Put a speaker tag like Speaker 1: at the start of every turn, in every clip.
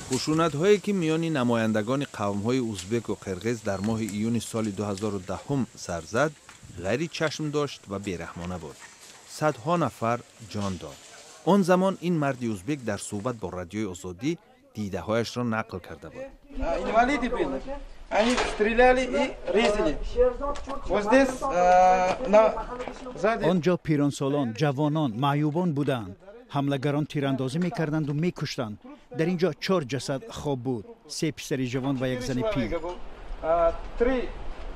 Speaker 1: Хушунатҳое, ки миёни намояндагони қавмҳои узбеку қирғиз дар моҳи июни соли 2010 сар зад, ғайри чашмдошт ва бераҳмона буд. Садҳо нафар ҷон дод. Он замон ин марди узбек дар суҳбат бо Радиои Озодӣ дидаҳояшро нақл карда буд.
Speaker 2: Инвалиды были. Они стреляли и резали. Вот здесь на сзади.
Speaker 3: Он ҷо пиронсолон, ҷавонон, маъюбон буданд. Ҳамлагарон тирандозӣ мекарданду мекуштанд. Дар ин ҷо чор ҷасад хоб буд: се писари ҷавон ва як зани пир.
Speaker 2: Три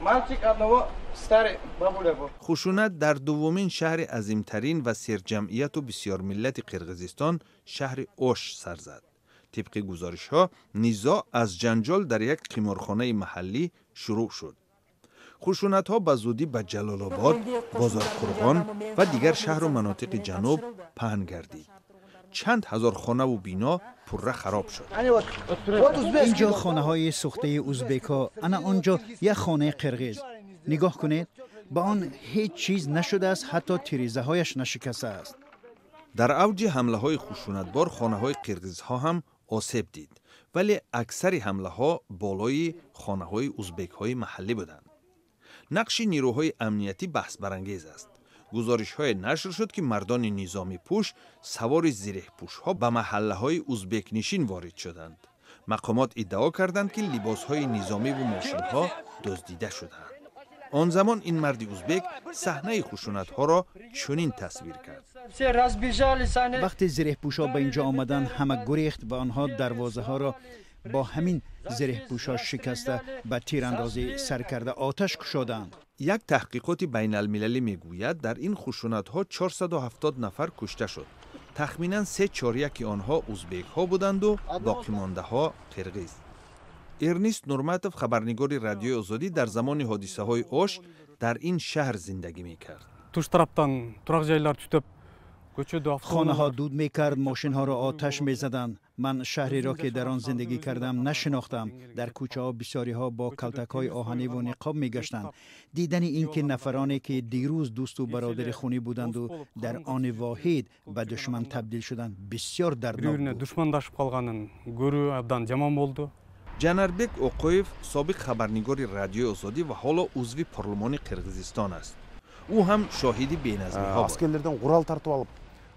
Speaker 2: мальчик, одного старый бабуля был.
Speaker 1: Хушунат дар дуввумин шаҳри азимтарин ва серҷамъияту бисёрмиллати Қирғизистон, шаҳри Ош, сар зад. Тибқи гузоришҳо, низоъ аз ҷанҷол дар як қиморхонаи маҳаллӣ шурӯъ шуд. Хушунатҳо ба зудӣ ба Ҷалолобод, Бозорқурғон ва дигар шаҳру манотиқи ҷануб паҳн гардид. Чанд ҳазор хонаву бино пурра хароб шуд.
Speaker 3: Ин ҷо хонаҳои сӯхтаи узбекҳо, ана он ҷо як хонаи қирғиз. Нигоҳ кунед, ба он ҳеҷ чиз нашудааст, ҳатто тирезаҳояш нашикастааст.
Speaker 1: Дар авҷи ҳамлаҳои хушунатбор хонаҳои қирғизҳо ҳам осеб дид, вале аксари ҳамлаҳо болои хонаҳои узбекҳои маҳаллӣ буданд. Нақши нирӯҳои амниятӣ баҳсбарангез аст. Гузоришҳое нашр шуд, ки мардони низомипӯш савори зиреҳпӯшҳо ба маҳаллаҳои узбекнишин ворид шуданд. Мақомот иддао карданд, ки либосҳои низомиву мошинҳо дуздида шудаанд. Он замон ин марди узбек саҳнаи хушунатҳоро чунин тасвир кард.
Speaker 3: Вақте зиреҳпӯшҳо ба ин ҷо омаданд, ҳама гурехт ва онҳо дарвозаҳоро бо ҳамин зиреҳпӯшҳо шикаста, ба тирандозӣ сар карда, оташ кушоданд.
Speaker 1: Як таҳқиқоти байналмилалӣ мегӯяд, дар ин хушунатҳо 470 нафар кушта шуд. Тахминан се чоряки онҳо узбекҳо буданду боқимондаҳо қирғиз. Эрнист Нурматов, хабарнигори Радиои Озодӣ, дар замони ҳодисаҳои Ош дар ин шаҳр зиндагӣ мекард.
Speaker 4: Туш тараптан турак жайлар түтөп, көчөдө
Speaker 3: Хонаҳо дуд мекард, мошинҳоро оташ мезаданд. Ман шаҳреро, ки дар он зиндагӣ кардам, нашинохтам. Дар кӯчаҳо бисёриҳо бо калтакҳои оҳаниву ниқоб мегаштанд. Дидани ин ки нафароне, ки дирӯз дӯсту бародари хунӣ буданду, дар они воҳид ба душман табдил шуданд, бисёр дарднок
Speaker 4: бири бирине
Speaker 3: буд.
Speaker 4: Душмандашып калганын көрүү абдан жаман болду.
Speaker 1: Жанарбек Оқоев собиқ хабарнигори Радиои Озодӣ ва ҳоло узви парлумони Қирғизистон аст. Ӯ ҳам шоҳиди беназмиҳо буд.
Speaker 5: Аскерлерден курал тартып алып,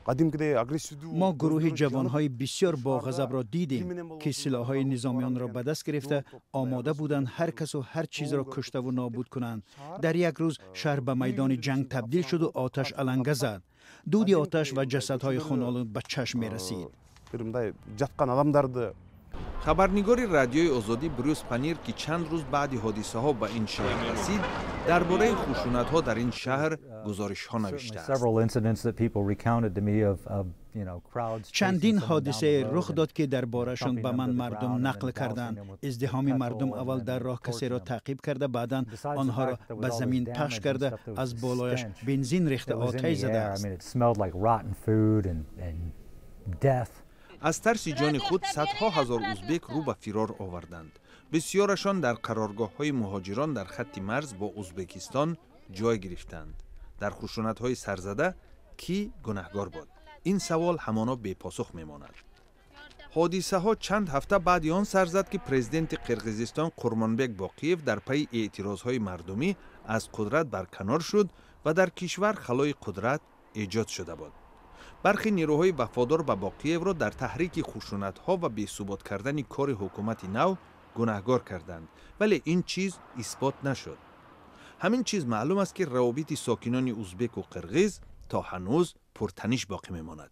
Speaker 5: кадимкидей агрессивдүү
Speaker 3: Мо гурӯҳи ҷавонҳои бисёр боғазабро дидем, ки силоҳҳои низомиёнро ба даст гирифта, омода буданд ҳар касу ҳар чизро куштаву нобуд кунанд. Дар як рӯз шаҳр ба майдони ҷанг табдил шуду оташ аланга зад. Дуди оташ ва ҷасадҳои хунолуд ба чашм мерасид.
Speaker 5: Бир мындай жаткан адамдарды.
Speaker 1: Хабарнигори Радиои Озодӣ Брюс Панир, ки чанд рӯз баъди ҳодисаҳо ба ин шаҳр расид, дар бораи хушунатҳо дар ин шаҳр гузоришҳо навиштааст.
Speaker 3: Чандин ҳодисае рух дод, ки дар борашон ба ман мардум нақл карданд. Издиҳоми мардум аввал дар роҳ касеро таъқиб карда, баъдан онҳоро ба замин пахш карда, аз болояш бензин рехта, оташ задааст.
Speaker 1: Аз тарси ҷони худ садҳо ҳазор узбек рӯ ба фирор оварданд. Бисёрашон дар қароргоҳҳои муҳоҷирон дар хатти марз бо Узбекистон ҷой гирифтанд. Дар хушунатҳои сарзада кӣ гунаҳгор буд? Ин савол ҳамоно бепосух мемонад. Ҳодисаҳо чанд ҳафта баъди он сар зад, ки президенти Қирғизистон Қурмонбек Боқиев дар пайи эътирозҳои мардумӣ аз қудрат барканор шуд ва дар кишвар халои қудрат эҷод шуда буд. Бархе нерӯҳои вафодор ба Боқиевро дар таҳрики хушунатҳо ва бесубот кардани кори ҳукумати нав гунаҳгор карданд, вале ин чиз исбот нашуд. Ҳамин чиз маълум аст, ки равобити сокинони узбеку қирғиз то ҳанӯз пуртаниш боқӣ мемонад.